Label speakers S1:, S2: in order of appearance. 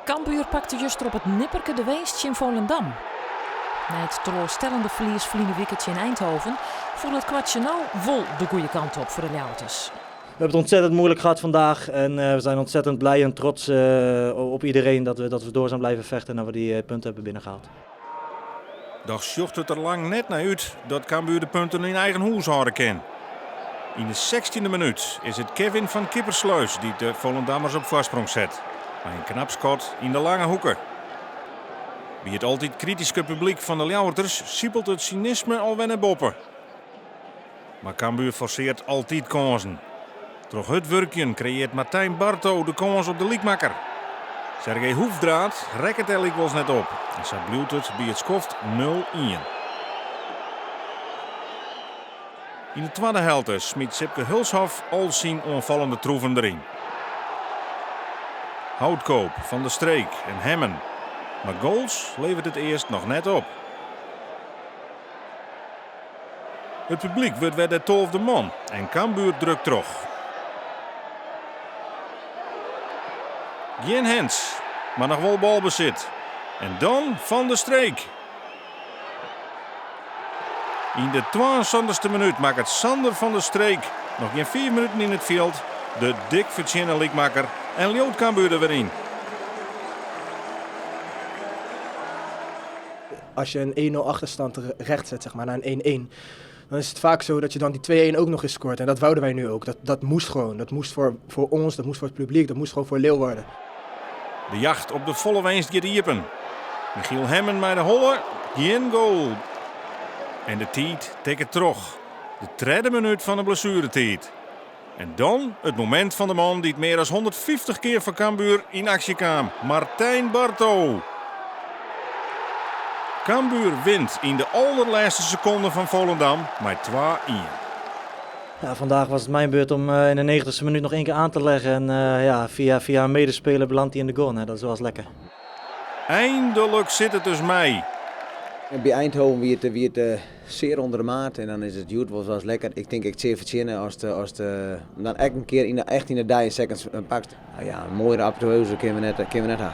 S1: Cambuur pakte juster op it nipperke de winst tsjin Volendam. Nei it teloarstellende ferlies ferline wike tsjin Eindhoven foel it kwartsje no wol de goede kant op foar de Ljouwerters.
S2: We hebben het ontzettend moeilijk gehad vandaag en we zijn ontzettend blij en trots op iedereen dat we door zijn blijven vechten en dat we die punten hebben binnengehaald.
S3: Dochs sjocht it der lang net nei út dat Cambuur de punten yn eigen hûs hâlde kin. Yn de 16e minút is it Kevin van Kippersluis dy't de Volendammers op foarsprong set. Mei in knap skot yn de lange hoeke. By it altyd krityske publyk fan de Ljouwerters sipelt it synisme alwer nei boppe. Mar Cambuur forsearret altyd kânsen. Troch hurd wurkjen kreëarret Martijn Barto de kâns op de lykmakker. Sergej Hoefdraad rekket der lykwols net op. En sa bliuwt it by it skoft 0-1. Yn de twadde helte smyt Sipke Hulshoff al syn oanfallende troeven deryn. Houtkoop, Van der Streek en Hemmen. Mar goals leveret it earst noch net op. It publyk wurdt wer de 12e man en Cambuur drukt troch. Gjin hands, mar noch wol balbesit. En dan Van der Streek. Yn de 72e minút makket Sander van der Streek noch gjin 5 minuten yn it fjild de dik fertsjinne lykmakker en bliuwt Cambuur der wer yn.
S4: Als je een 1-0 achterstand recht zet, zeg maar, naar een 1-1, dan is het vaak zo dat je dan die 2-1 ook nog eens scoort. En dat wouden wij nu ook. Dat moest gewoon. Dat moest voor ons, dat moest voor het publiek, dat moest gewoon voor Leeuwarden.
S3: De jacht op de folle winst giet iepen. Michiel Hemmen mei de holle, gjin goal. En de tiid tikket troch. De tredde minút fan de blessueretiid. En dan it momint fan de man dy't mear as 150 kear foar Cambuur yn aksje kaam, Martijn Barto. Cambuur wint yn de alderlêste sekonde fan Volendam mei 2-1.
S2: Ja, vandaag was het mijn beurt om in de 90ste minuut nog één keer aan te leggen. En ja, via een medespeler belandt hij in de goal. Nou, dat is wel eens lekker.
S3: Eindelijk sit it dus mei.
S5: By Eindhoven wie it sear ûnder de maat en dan is it hjoed wol ris lekker. Ik tink ek sear fertsjinne ast dan ek in kear echt yn de dying seconds pakst. Nou ja, in moaiere apoteoaze kinne we net ha.